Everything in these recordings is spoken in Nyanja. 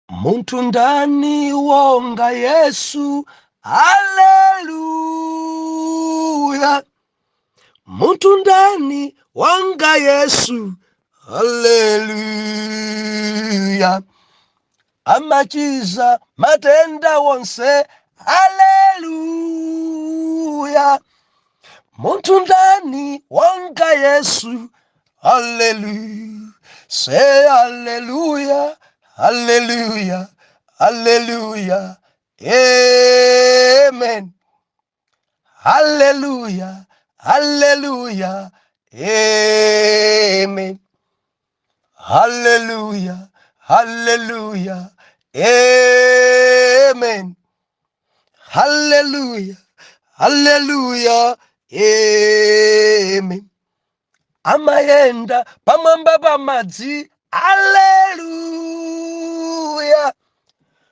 Munthu ndani wonga Yesu? Haleluya! Munthu ndani wonga Yesu? Haleluya! Amachiza matenda wonse. Haleluya! Munthu ndani wonga Yesu? Hallelujah. Say hallelujah, hallelujah, hallelujah. Amen. Hallelujah, hallelujah, amen. Hallelujah, hallelujah, amen. Hallelujah, hallelujah, amen. Amayenda pamwamba pa madzi. Haleluya!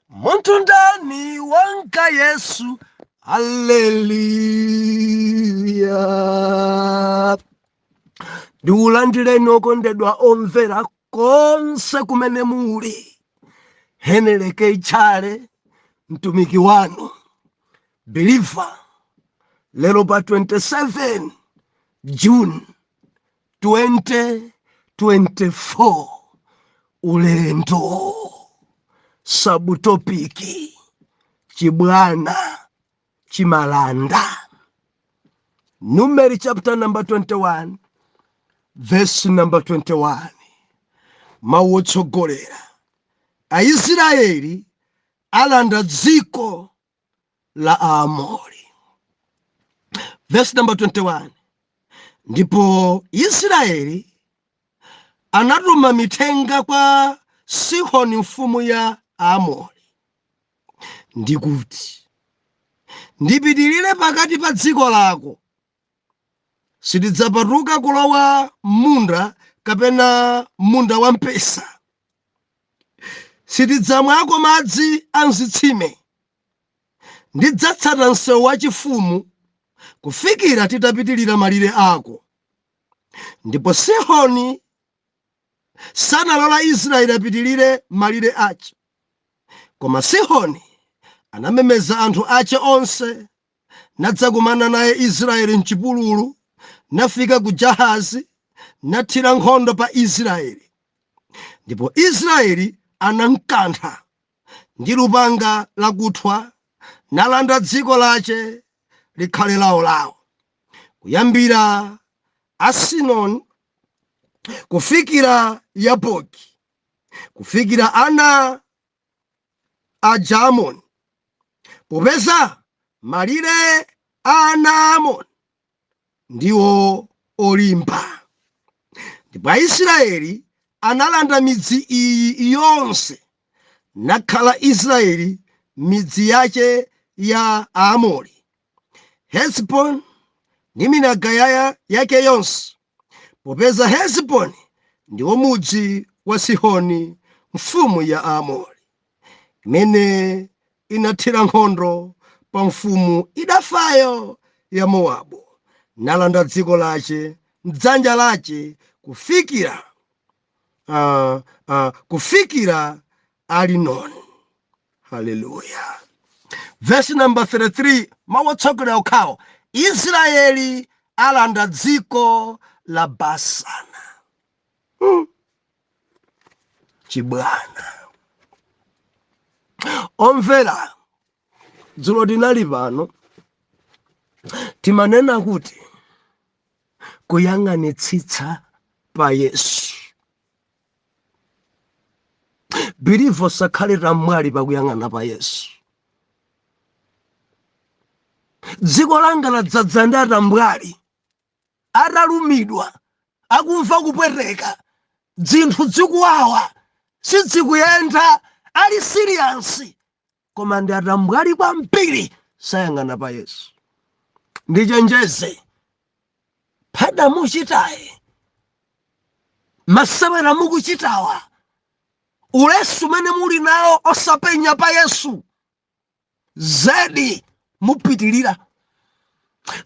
Munthu ndani wonga Yesu? Haleluya! Ndikulandireni okondedwa omvera konse kumene muli. Heneleke Chale, mtumiki wanu believer, lero pa 27 June 2024, ulendo, subtopic, chibwana chimalanda. Numeri chapter number 21, verse number 21, mawu otsogolera: Aisraeli alanda dziko la Aamori. Verse number 21: Ndipo Israeli anatuma mithenga kwa Sihoni mfumu ya Aamori ndikuti, "Ndipitirire pakati pa dziko lako. Sitidzapatuka kulowa munda kapena munda wampesa, sitidzamwako madzi a mzitsime. Ndidzatsata msewu wachifumu kufikira titapitirira malire ako." Ndipo Sihoni sanalola Israeli apitirire malire ache. Koma Sihoni anamemeza anthu ache onse, nadzakumana naye Israeli mchipululu, nafika ku Jahazi, nathira nkhondo pa Israeli. Ndipo Israeli anamkantha ndi lupanga lakuthwa, nalanda dziko lache likhale lawolawo, kuyambira Asinoni kufikira Yaboki, kufikira ana a Amoni, popeza malire a ana a Amoni ndiwo olimba. Ndipo Aisraeli analanda midzi iyi yonse, nakhala Israeli midzi yache ya Aamori: Hesiboni ndi minanga yake yonse, popeza Hesiboni ndiwo mudzi wa Sihoni mfumu ya Aamori, imene inathira nkhondo pa mfumu idafayo ya Mowabu, nalanda dziko lache mdzanja lache kufikira Arinoni. Haleluya! Verse number 33, mawu otsogolera okhawo: Israeli alanda dziko la Basana. Chibwana, omvera, dzulo tinali pano, timanena kuti kuyang'anitsitsa pa Yesu. Believer, sakhale tambwali pakuyang'ana pa Yesu. Dziko langa ladzadza ndi atambwali, atalumidwa, akumva kupweteka, dzinthu zikuwawa, sizikuyenda, ali serious, koma ndi atambwali kwambiri, sayang'ana pa Yesu. Ndichenjeze, phada muchitayi, masewera mukuchitawa, ulesi umene muli nawo osapenya pa Yesu, zedi mupitilira.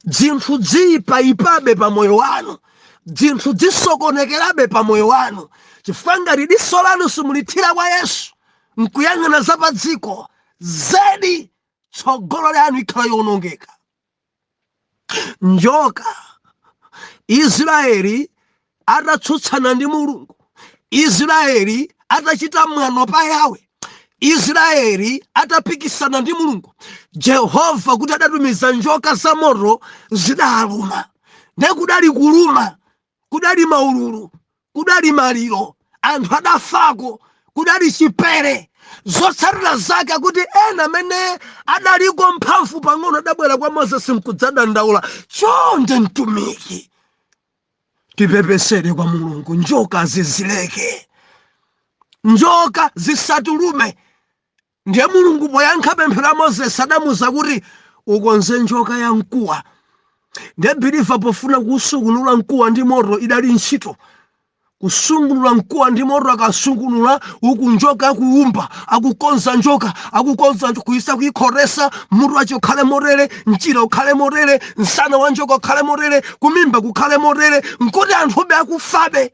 Dzinthu dziyipayipabe pa moyo wanu, dzinthu zisokonekerabe pa moyo wanu, chifukwa ngati diso lanu simulithira kwa Yesu. Nkuyang'ana za pa dziko zedi, tsogolo lanu ikhala yowonongeka. Njoka, Israeli atatsutsana ndi Mulungu, Israeli atachita mwano pa Yawe, Israeli atapikisana ndi Mulungu, Jehova kuti adatumiza njoka za moto, zidaluma. Ndiye kudali kuluma, kudali maululu, kudali maliro, anthu adafako, kudali chipere. Zotsatira zake akuti ena amene adaliko mphamvu pang'ono adabwera kwa Mozesi nkudzadandaula: "Chonde mtumiki, tipepesere kwa Mulungu, njoka zizileke, njoka zisatulume." Ndiye Mulungu poyankha pemphero la Mozesi adamuza kuti, "Ukonze njoka ya mkuwa." Ndiye believer, pofuna kusungunula mkuwa ndi moto, idali ntchito kusungunula mkuwa ndi moto. Akasungunula uku, njoka akuumba, akukonza njoka, akukonza kuisa, kuikhotesa, mutu wacho ukhale motere, mchira ukhale motere, msana wa njoka ukhale motere, kumimba kukhale motere, nkuti anthube akufabe,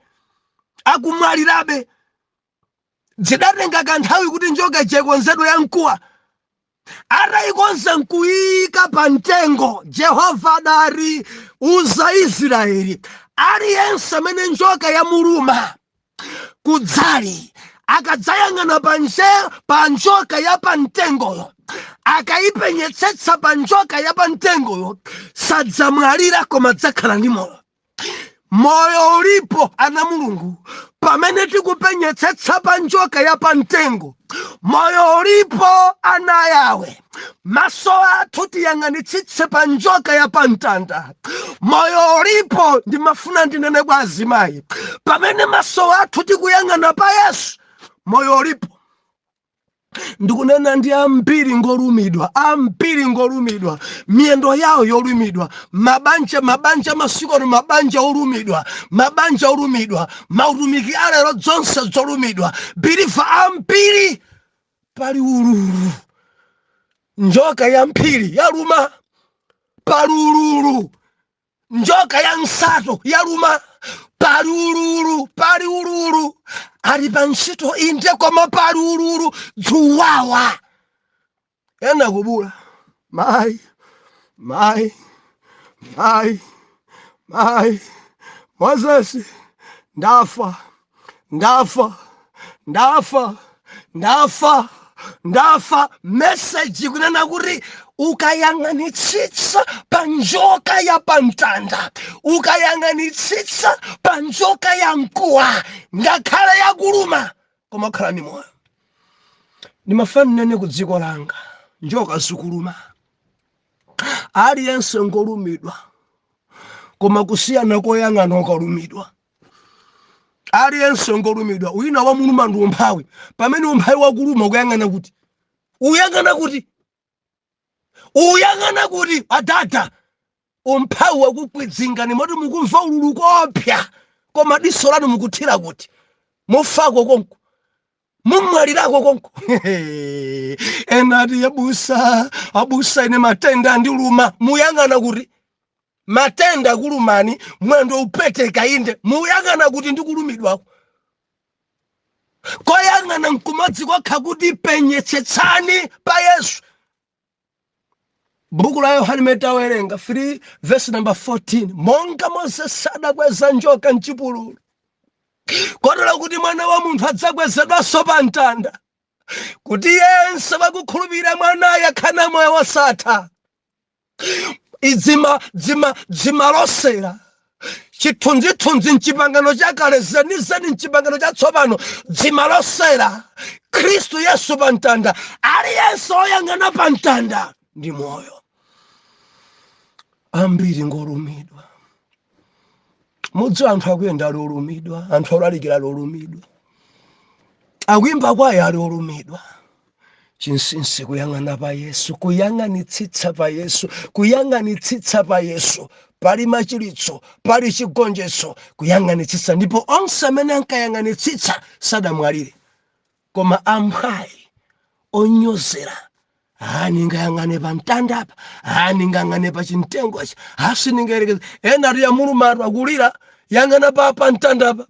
akumwalirabe. Zidatenga kanthawi kuti njoka ikonzedwe ya mkuwa. Atayikonza nkuyika pa mtengo, Jehova adati, "Uza Israeli, aliyense amene njoka yamuluma kudzali, akadzayang'ana pa njoka ya pamtengoyo, akayipenyetsetsa pa njoka ya pamtengoyo, sadzamwalira koma adzakhala ndi moyo." Moyo ulipo, ana Mulungu, pamene tikupenyetsetsa pa njoka ya pamtengo. Moyo ulipo, ana Yawe. Maso athu tiyang'anitsitse pa njoka ya pamtanda, moyo ulipo. Ndimafuna ndinene kwa azimayi, pamene maso athu tikuyang'ana pa Yesu, moyo ulipo. Ndikunena ndi ambiri ngolumidwa, ambiri ngolumidwa, miyendo yawo yolumidwa, mabanja, mabanja masiku ano, mabanja olumidwa, mabanja olumidwa, mautumiki alero, zonse zolumidwa. Believer, ambiri pali ululu, njoka ya mphiri yaluma, pali ululu, njoka ya nsato yaluma, pali ululu, pali ululu. Ali pa ntchito inde, koma pali ululu, dzuwawa. Ena kubula, "Mayi, mayi, mayi, mayi Moses, ndafa, ndafa, ndafa, ndafa, ndafa." Message kunena kuti ukayang'anitsitsa pa njoka ya pamtanda, ukayang'anitsitsa pa njoka ya mkuwa, ngakhale yakuluma, koma khala ndi moyo. Ndimafuna nene ku dziko langa, njoka zikuluma, aliyense ngolumidwa, koma kusiyana koyang'ana ukalumidwa. Aliyense ngolumidwa. Wina wamuluma ndi umphawi. Pamene umphawi wakuluma, ukuyang'ana kuti? Uyang'ana kuti? Uyang'ana kuti, adada? Umphawi wakukwidzingani moti mukumva ululu kopya, koma diso lanu mukuthira kuti? Mufako konko, mumwalirako konko. Ena ati, "Abusa, abusa, ine matenda andiluma." Muyang'ana kuti? Matenda akulumani, mwendo upeteka inde, muyang'ana kuti ndikulumidwako? Koyang'ana nkumadzi kokha kuti penyetsetsani pa Yesu. Buku la Yohane metawerenga 3 verse number 14, "Monga Moses adakweza njoka mchipululu, kotero kuti Mwana wa Munthu adzakwezedwanso pa mtanda, kuti yense wakukhulupirira Mwanayo akhale moyo wosatha." Idzima dzima dzimalosera chithunzithunzi mchipangano chakale, zenizeni mchipangano chatsopano, dzimalosera Khristu Yesu pa mtanda. Aliyense oyang'ana pa mtanda ndi moyo. Ambiri ngolumidwa. Mudziwa, anthu akuyenda ali olumidwa, anthu olalikira ali olumidwa, akuimba kwaya ali olumidwa. Chinsinsi kuyang'ana pa Yesu, kuyang'anitsitsa pa Yesu, kuyang'anitsitsa pa Yesu, pali machiritso, pali chigonjetso. Kuyang'anitsitsa. Ndipo onse amene ankayang'anitsitsa sadamwalire. Koma amphwayi onyozera, "Hani ngayang'ane pa mtandapa? Hani ngayang'ane pa chimtengochi? Hasi ningayerekeza." Ena ati yamulumatu, akulira, "Yang'ana pa mtandapa."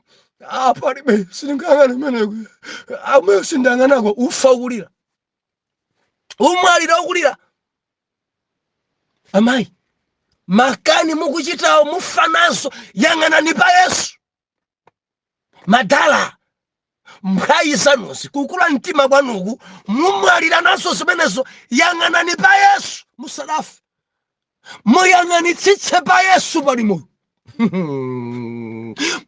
Ah, palibe, sindingayang'ane kumeneko, amwe sindiyang'anako. Ufa ukulira, umwalira ukulira. Amayi, makani mukuchitawo mufa nazo. Yang'anani pa Yesu. Madala, mphwayi zanuzi, kukula mtima kwanuku, mumwalira nazo zimenezo. Yang'anani pa Yesu musadafe. Muyang'anitsitse pa Yesu, pali moyo.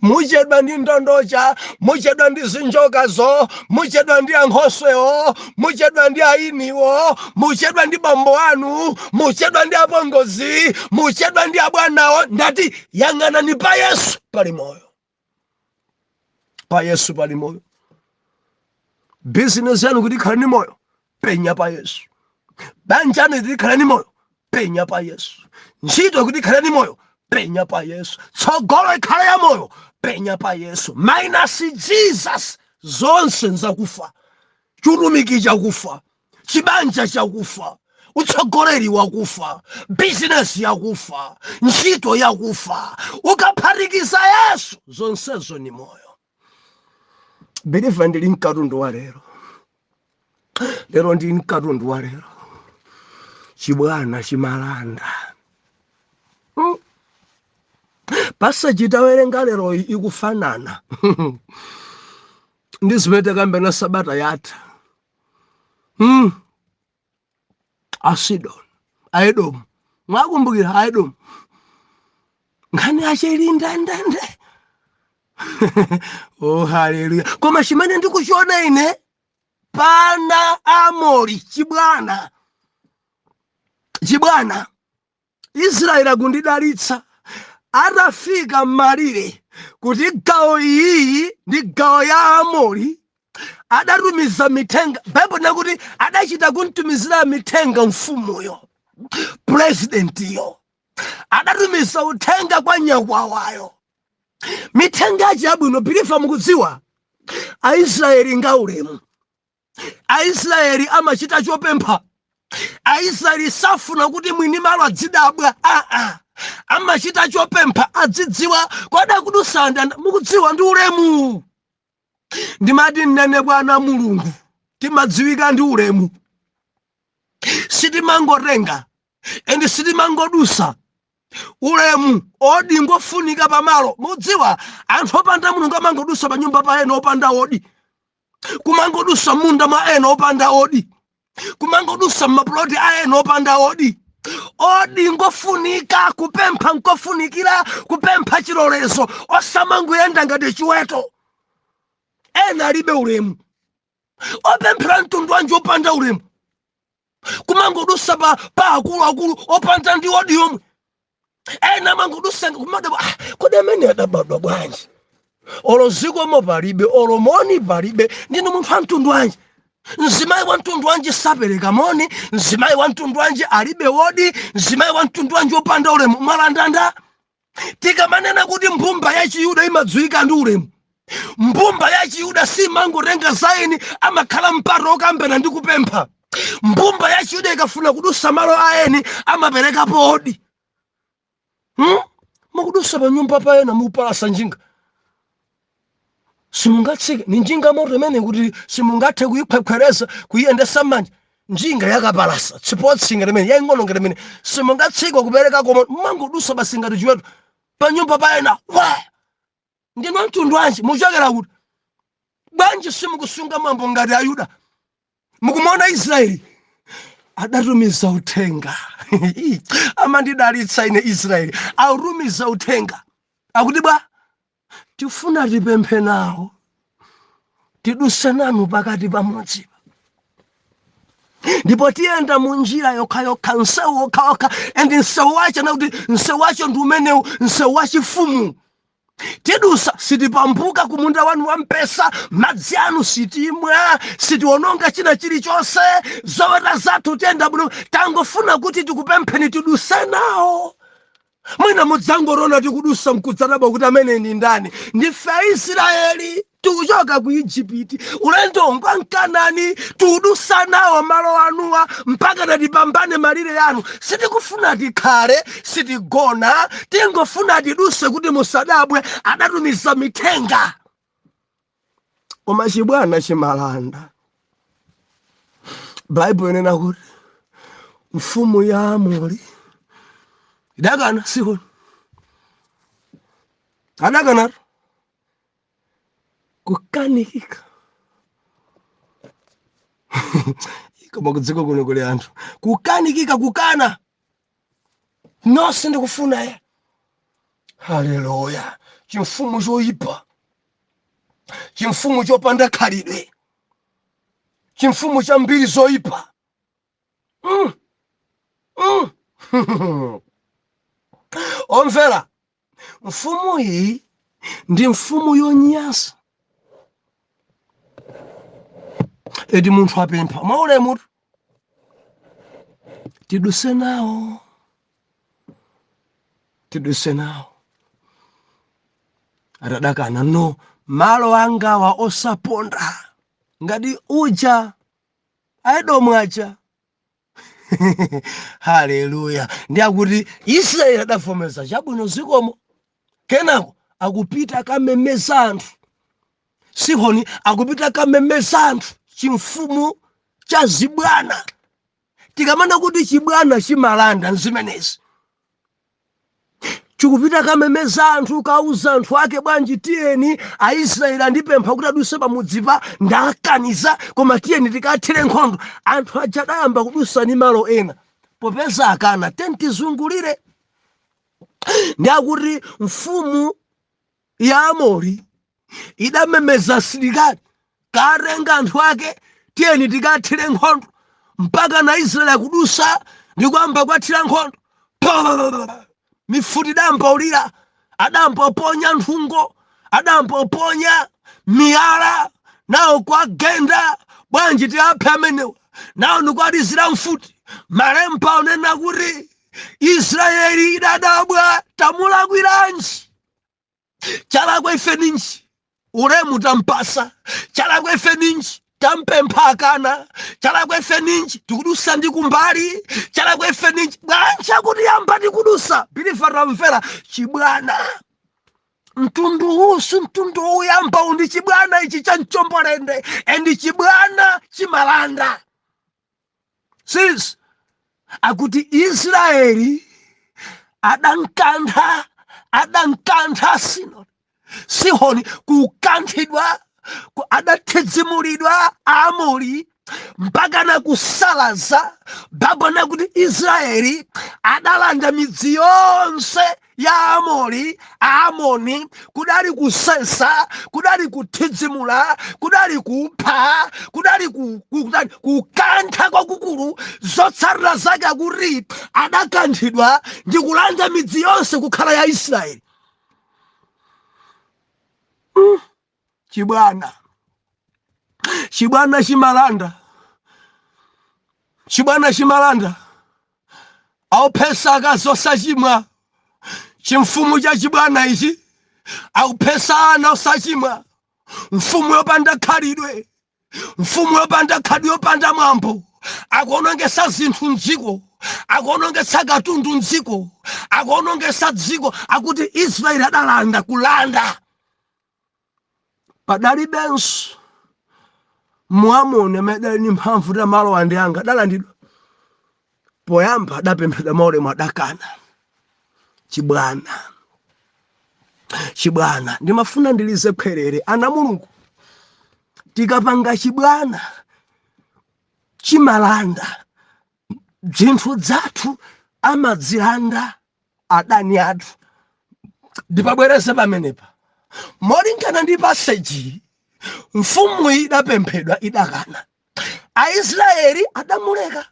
Muchedwa ndi ndondocha, muchedwa ndi zinjokazo, muchedwa ndi ankhoswewo, muchedwa ndi ainiwo, muchedwa ndi bambo anu, muchedwa ndi apongozi, muchedwa ndi abwanawo. Ndati yang'anani pa Yesu, pali moyo. Pa Yesu pali moyo. Bizinesi yanu kuti ikhale ndi moyo, penya pa Yesu. Banja anu kuti ikhale ndi moyo, penya pa Yesu. Ntchito kuti ikhale ndi moyo, penya pa Yesu. Tsogolo ikhale ya moyo, penya pa Yesu. Minus Jesus, zonse nzakufa. Chitumiki chakufa, chibanja chakufa, utsogoleri wakufa, bizinesi yakufa, ntchito yakufa. Ukaphatikiza Yesu, zonsezo ni moyo. Believer, ndili mkatundu wa lero. Lero ndili mkatundu wa lero. Chibwana chimalanda. Passage tawerenga lero ikufanana ndi zimene takambena sabata yatha. Asidoni, Aedomu, mwakumbukira Aedomu, nkhani yache ili ndendende. Oh, haleluya! Koma chimene ndikuchiona ine pana Amori, chibwana, chibwana. Israeli akundidalitsa. Atafika m'malire kuti gawo iyi ndi gawo ya Amori, adatumiza mithenga. Baibulo nakuti adachita kuntumizira mithenga mfumuyo, purezidentiyo adatumiza uthenga kwa nyakwawayo, mithenga yachi yabwino. Believer, mukudziwa Aisraeli ngaulemu. Aisraeli amachita chopempha. Aisraeli safuna kuti mwini malo adzidabwa. Aa, amachita chopempha, adzidziwa kwada kudusanda. Mukudziwa ndi ulemu. Ndimati nnene, bwana Mulungu, timadziwika ndi ulemu. Sitimangotenga and sitimangodusa. Ulemu odi ngofunika pamalo. Mudziwa anthu opanda Mulungu amangodusa pa nyumba pa ena opanda odi, kumangodusa munda mwa ena opanda odi, kumangodusa m'mapuloti a ena opanda odi. Odi ngofunika, kupempha nkofunikira, kupempha chilolezo, osamangoyenda ngati chiweto. Ena alibe ulemu. Opemphera mtundu wanji opanda ulemu, kumangodusa pa akuluakulu opanda ndi odi yomwe? Ena amangodusa kumadabwa, ah, kodi amene adabadwa bwanji? Olo zikomo palibe, olo moni palibe. Ndinu munthu wa mtundu wanji? Mzimayi wa mtundu wanji sapereka moni? Mzimayi wa mtundu wanji alibe wodi? Mzimayi wa mtundu wanji opanda ulemu? Mwalandanda. Tikamanena kuti mbumba ya Chiyuda imadziwika ndi ulemu, mbumba ya Chiyuda simangotenga zaini, amakhala mpata okambena ndi kupempha. Mbumba ya Chiyuda ikafuna kudusa malo aeni, amaperekapo odi, Mukudusa pa nyumba pa ena, mupalasa njinga, simungatsike. Ni njinga moto imene kuti simungathe kuyikhwekhwereza, kuyiyendesa m'manja. Njinga yakapalasa, tsipotsi ngati imene, yaing'ono ngati imene, simungatsike kupereka, koma mangodusa basi ngati chiweto pa nyumba pa ena. Wa ndinu mtundu wanji? Muchokera kuti? Bwanji simukusunga mwambo ngati Ayuda? Mukumaona Israeli adatumiza uthenga. Amandidalitsa ine Israeli. Autumiza uthenga akuti, bwa tifuna tipemphe nawo, tiduse nanu pakati pamodzi, ndipo tiyenda mu njira yokhayokha, msewu wokhawokha. And msewu wacho nakuti msewu wacho ndi umenewu, msewu wachifumu. Tidusa, sitipambuka kumunda wanu wa mpesa, madzi anu sitimwa, sitiononga china chilichonse, zoweta zathu tiyenda bwino. Tangofuna kuti tikupempheni tiduse nawo. Mwina mudzangorona tikudusa, mkudzadabwa kuti amene ni ndani. Ndife Aisraeli, tikuchoka ku Igupti, ulendo ngwa Mkanani. Tikudusa nawo malo anuwa mpaka tatipambane malire yanu. Sitikufuna tikhale, sitigona, tingofuna tiduse kuti musadabwe. Adatumiza mithenga. Koma chibwana chimalanda. Baibulo inena kuti mfumu ya Amori idakana Sihoni, adakana kukanikika. Koma kudziko kuno kuli anthu kukanikika, kukana nonse ndikufuna ya. Haleluya! Chimfumu choyipa, chimfumu chopanda khalidwe, chimfumu cha mbiri zoyipa. Omvera, mfumu iyi ndi mfumu yonyansa. Eti munthu apempha mwaulemu, tiduse nawo, tiduse nawo, atadakana, no, malo angawa osaponda ngati uja Aedomu aja. Haleluya! Ndi akuti Israeli adavomereza, chabwino, zikomo. Kenako akupita akamemeza anthu. Sihoni akupita akamemeza anthu, chimfumu cha zibwana. Tikamana kuti chibwana chimalanda, nzimenezi. Chikupita kamemeza anthu, kauza anthu ake, bwanji tiyeni, Aisraeli andipempha kuti aduse pamudzipa, ndakaniza, koma tiyeni tikathire nkhondo. Anthu aja adayamba kudusa ni malo ena, popeza akana, tiyeni tizungulire. Ndi akuti mfumu ya Amori idamemeza asilikali, katenga anthu ake, tiyeni tikathire nkhondo. Mpaka na Israeli akudusa ndi kuyamba kuwathira nkhondo. Mifuti idayamba kulira, adayamba kuponya nthungo, adayamba kuponya miyala, nawo kwagenda, bwanji tiaphe amenewa, nawo ndikuwalizira mfuti. Malemba onena kuti Israeli idadabwa, tamulakwiranji? Chalakwa ife ninji? Ulemu tampasa. Chalakwa ife ninji? Tampempha akana. Chalakwa ife ninji? Tikudusa ndi kumbali. Chalakwa ife ninji? Bwanji akuti yamba tikudusa biliva. Tamvera, chibwana mtundu uwu si mtundu woyamba uwu, ndi chibwana ichi cha mchombolende, and chibwana chimalanda. Sis akuti Israeli adankantha, adankantha Sihoni, kukanthidwa, adathidzimulidwa Aamori mpaka na kusalaza. Baibulo nakuti Israeli adalanda midzi yonse ya Aamori, Aamoni. Kudali kusesa, kudali kuthidzimula, kudali kupha, kudali kukantha kwakukulu. Zotsatira zake akuti adakanthidwa ndi kulanda midzi yonse kukhala ya Israeli. Chibwana, chibwana chimalanda, chibwana chimalanda. Akuphesa akazi osachimwa. Chimfumu cha chibwana ichi akuphesa ana osachimwa. Mfumu yopanda khalidwe, mfumu yopanda khalidwe, yopanda mwambo, akuonongesa zinthu mdziko, akuonongesa katundu mdziko, akuonongesa dziko. Akuti Israeli adalanda, kulanda. Padalibenso Muamoni amene adali ndi mphamvu kuti malo andi anga adalandidwa. Poyamba adapemphedwa maulemu, adakana. Chibwana, chibwana. Ndimafuna ndilize khwerere, ana Mulungu, tikapanga chibwana chimalanda zinthu zathu, amadzilanda adani athu. Ndipabwereze pamenepa, molingana ndi passage, mfumu idapemphedwa, idakana. Aisraeli adamuleka,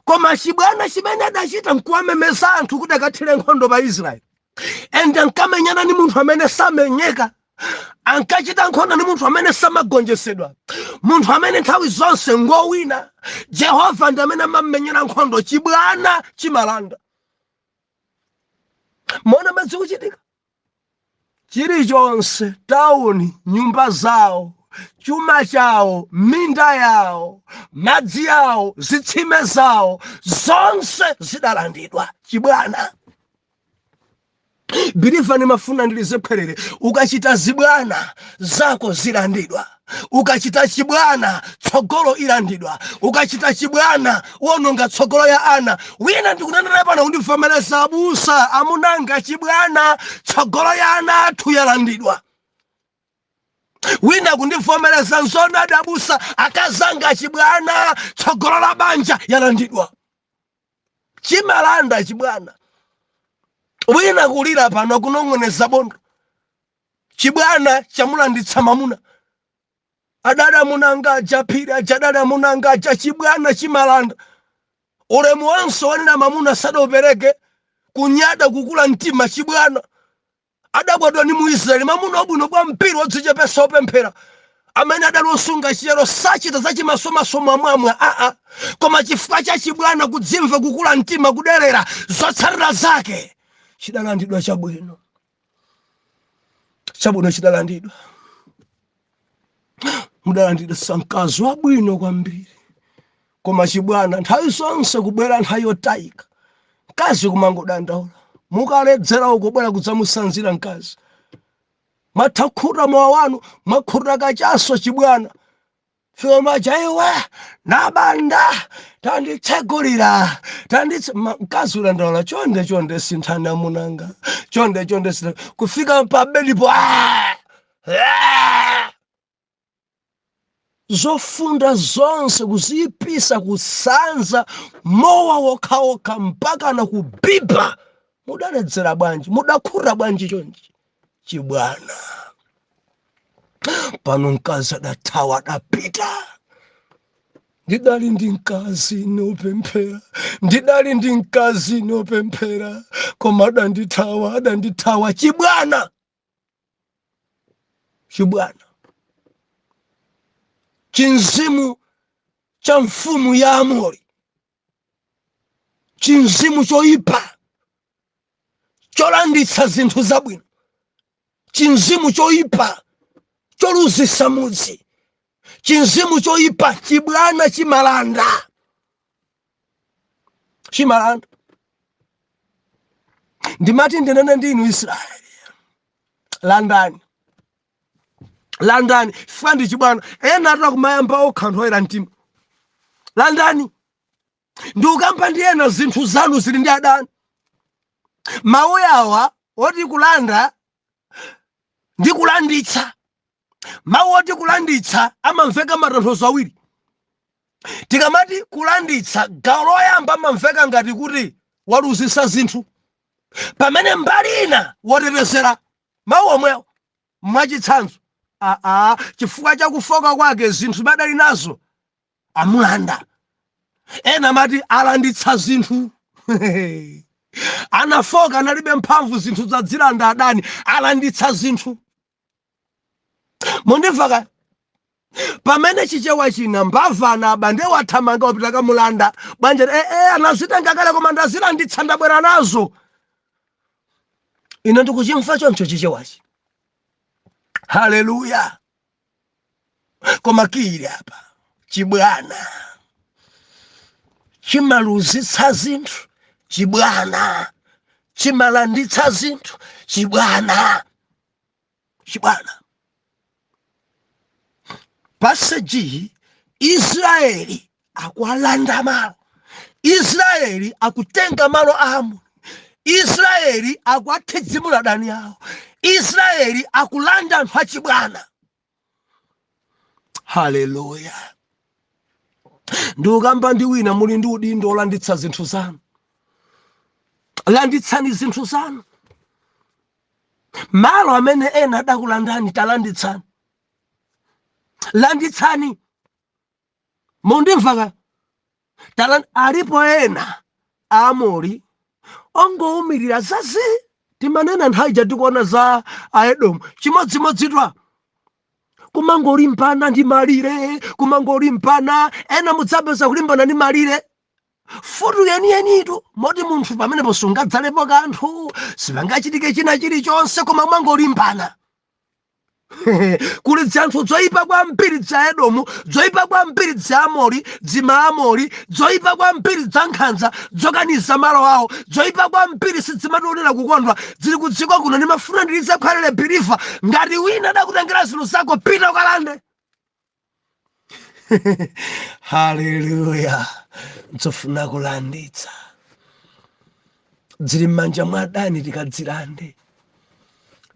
koma chibwana chimene adachita nkuwamemeza anthu kuti akathire nkhondo pa Israeli. And ankamenyana ndi munthu amene samenyeka, ankachita nkhondo ndi munthu amene samagonjetsedwa, munthu amene nthawi zonse ngowina. Jehova ndi amene amamenyera nkhondo. Chibwana chimalanda. Mona madzi kuchitika chilichonse, tauni, nyumba zawo, chuma chawo, minda yawo, madzi yawo, zitsime zawo, zonse zidalandidwa. Chibwana. Believer, ndimafuna ndilize khwerere. Ukachita zibwana, zako zilandidwa. Ukachita chibwana, tsogolo ilandidwa. Ukachita chibwana, uwononga tsogolo ya ana. Wina ndikunenera pano, kundivomereza, abusa, amunanga chibwana, tsogolo ya ana athu yalandidwa. Wina kundivomereza, nzonadi abusa, akazanga chibwana, tsogolo la banja yalandidwa. Chimalanda chibwana. Wina kulira pano, kunong'oneza bondo, chibwana chamulanditsa mamuna. Adali amunanga aja, phiri aja, adali amunanga aja. Chibwana chimalanda ulemu wanso wanena mamuna sadaupereke, kunyada, kukula mtima, chibwana. Adabadwa ni Muisraeli, mamuna wabwino kwambiri, wodzichepesa, wopemphera, amene adali osunga chiyero, sachita zachimasomaso, mwamwamwa aa. Koma chifukwa cha chibwana, kudzimva, kukula mtima, kuderera, zotsatira zake chidalandidwa chabwino. Chabwino chidalandidwa. Mudalandidwa mkazi wabwino kwambiri, koma chibwana, nthawi zonse kubwera nthawi yotayika, mkazi kumangodandaula. Mukaledzera uko, bwera kudzamusanzira mkazi, mwatha khuta mowa wanu, mwakhuta kachaso, chibwana. Fika maja, iwe nabanda, tanditsegulira, tanditse. Mkazi udandaula, chonde chonde sinthani amunanga, chonde chonde sinthani. Kufika pa bedipo, ah! Ah! Zofunda zonse kuziyipisa, kusanza mowa wokhawokha, mpaka na kubiba. Mudaledzera bwanji? Mudakhuta bwanji chonchi? Chibwana. Pano mkazi adathawa, adapita. Ndidali ndi mkazi nopemphera, ndidali ndi mkazi nopemphera, koma adandithawa, adandithawa. Chibwana, chibwana, chinzimu cha mfumu ya Amori, chinzimu choyipa cholanditsa zinthu zabwino, chinzimu choyipa choluzisa mudzi, chinzimu choyipa. Chibwana chimalanda, chimalanda. Ndimati ndinene ndinu Israeli, landani, landani. Chifukwa ndi chibwana. Ena atola kumayamba okha, anthu oyera mtima, landani. Ndikukamba ndi ena, zinthu zanu zili ndi adani. Mawu awa oti kulanda ndi kulanditsa, mawu oti kulanditsa amamveka matanthauzo awiri. Tikamati kulanditsa, gawo loyamba amamveka ngati kuti waluzisa zinthu, pamene mbali ina wotetezera mawu omwewo. Mwachitsanzo, aa, chifukwa cha kufoka kwake zinthu badali nazo amulanda. Ena amati alanditsa zinthu. Anafoka, analibe mphamvu, zinthu zadzilanda adani, alanditsa zinthu. Mundimva ka? Pamene Chichewa china, mbava anaba, ndiye wathamanga, wapita kamulanda bwanja, anazitenga kale, koma ndazilanditsa, ndabwera nazo. Ine ndikuchimva choncho Chichewachi. Haleluya! Koma kili apa, chibwana chimaluzitsa zinthu, chibwana chimalanditsa zinthu, chibwana, chibwana. Passage, Israeli akualanda malo, Israeli akutenga malo a Amoni, Israeli akuathidzimula adani awo, Israeli akulanda anthu achibwana. Haleluya! Ndikukamba ndi wina, muli ndi udindo olanditsa zinthu zanu. Landitsani zinthu zanu. Malo amene ena adakulandani, talanditsani, landitsani. Mundimva ka? Alipo ena Aamori ongowumirira zazi. Timanena nthawi ija tikuona za Aedomu, chimodzimodzitwa, kumangolimbana ndi malire, kumangolimbana. Ena mudzapeza kulimbana ndi malire, futu yeniyenitu, moti munthu pamenepo sungadzalepo kanthu, sipangachitike china chilichonse, koma kumangolimbana. Kuli dzanthu dzoyipa kwambiri dza Edomu, dzoyipa kwambiri dza Amori, dzimaamori, dzoyipa kwambiri dza nkhanza, dzokaniza malo awo, dzoyipa kwambiri, sidzimationera kukondwa, zili kudziko kuno. Ndimafuna ndilize khwalele believer, ngati wina adakutengera zinthu zako, pita ukalande. Haleluya! Nzofuna kulanditsa zili m'manja mwa adani, tikadzilande.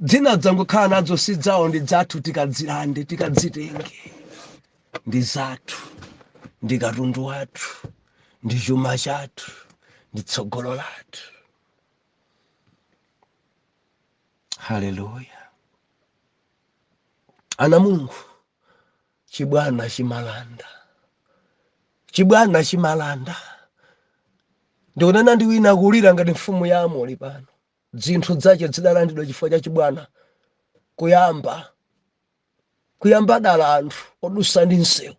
Dzina dzangokhala nadzo si dzawo, ndi dzathu. Tikadzilande, tikadzitenge, ndi zathu, ndi katundu wathu, ndi chuma chathu, ndi tsogolo lathu. Haleluya! Ana Mulungu, chibwana chimalanda, chibwana chimalanda. Ndikunena ndi wina akulira ngati mfumu ya Amori pano, dzinthu dzace zidalandidwa chifukwa cha chibwana. Kuyamba dala anthu odusa ndi msewu,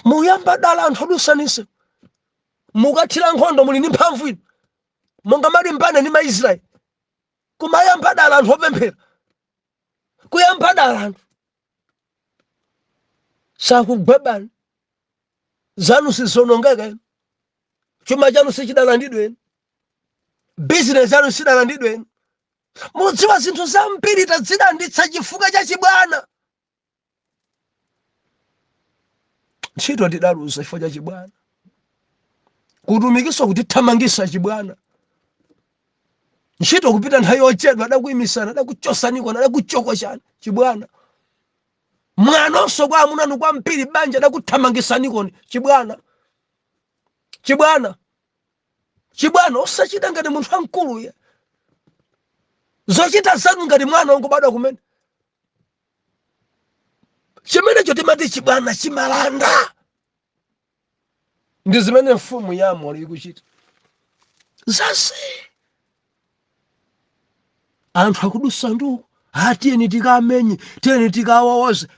Muyamba dala anthu odusa ndi msewu, mukathira nkhondo muli ndi mphamvu inu, monga malimbane ndi Maisraeli. Kumayamba dala anthu opemphera, kuyamba dala anthu sakugwebani, zanu sizonongeka inu, chuma chanu sichidalandidwe inu, bizinesi yanu sidalandidwe inu. Mudziwa zinthu zambiri tadzilanditsa chifukwa cha chibwana. Ntchito tidaluza chifukwa cha chibwana, kutumikiso kutithamangisa chibwana, ntchito kupita nthawi yochedwa, adakuyimisana, adakuchosaniko, adakuchokochani, chibwana. Mwanonso kwa amunanu kwambiri, banja adakuthamangisanikoni, chibwana, chibwana, chibwana. Osachita ngati munthu wamkulu ye, zochita zanu ngati mwana wongobadwa kumene. Chimenecho timati chibwana chimalanda. Ndi zimene mfumu ya Amori ikuchita zase. Anthu akudusa nduku, atiyeni tikamenye, tiyeni tikawawoze.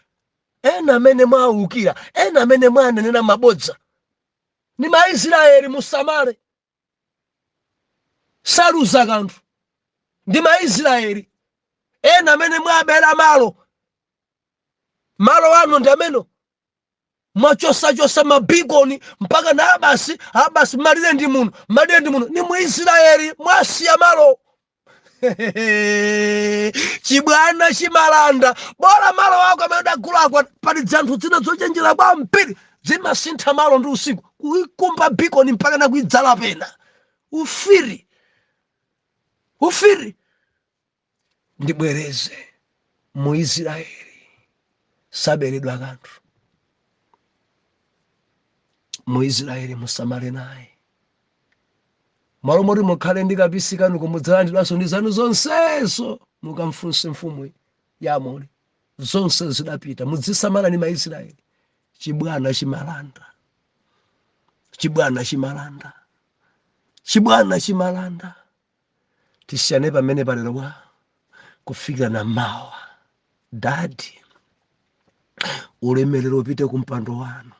Ena amene mwaukira, ena amene mwanenera mabodza ni Maisraeli, musamale, saluza kanthu, ndi Maisraeli. Ena amene mwabera malo, malo anu ndi amene mwachosachosa mabikoni mpaka na abasi abasi, malire ndi muno, malire ndi muno, ni Muisraeli, mwasiya malo. Chibwana chimalanda. Bola malo ako amene udagulako. Pali dzanthu zina zochenjera kwambiri, zimasintha malo ndi usiku, kuikumba bikoni mpaka nakuidzala pena. Ufiri, ufiri. Ndibwereze, Muisraeli saberedwa kanthu. Muisraeli musamale naye. Malo moti mukhale ndi kapisi kanu, kumudzalandidwanso ndi zanu zonsezo. Mukamfunse mfumu ya Amori, zonse zidapita. Mudzisamala ndi Maisraeli. Chibwana chimalanda, chibwana chimalanda, chibwana chimalanda. Tisiyane pamene palero bwa kufikira na mawa. Dadi, ulemerero upite ku mpando wanu.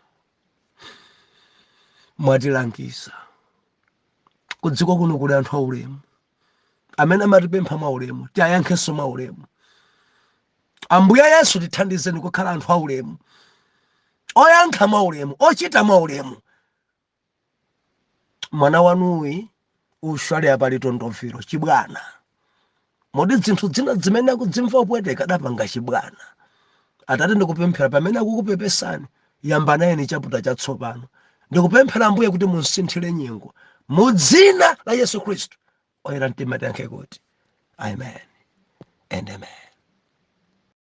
Mwatilangiza kudziko kuno kuli anthu aulemu amene amatipempha mwaulemu, tiyayankhenso mwaulemu. Ambuye Yesu, tithandizeni kukhala anthu aulemu, oyankha mwaulemu, ochita mwaulemu. Mwana wanuyi ushwali apali tondovero, chibwana, moti zinthu zina zimene akudzimva upweteka adapanga chibwana. Atate, ndikupemphera pamene akukupepesani, yamba nayeni chapter chatsopano. Ndikupemphera Ambuye kuti munsinthire nyengo mu dzina la Yesu Khristu. Oyera mtima tiyankhe kuti amen and amen.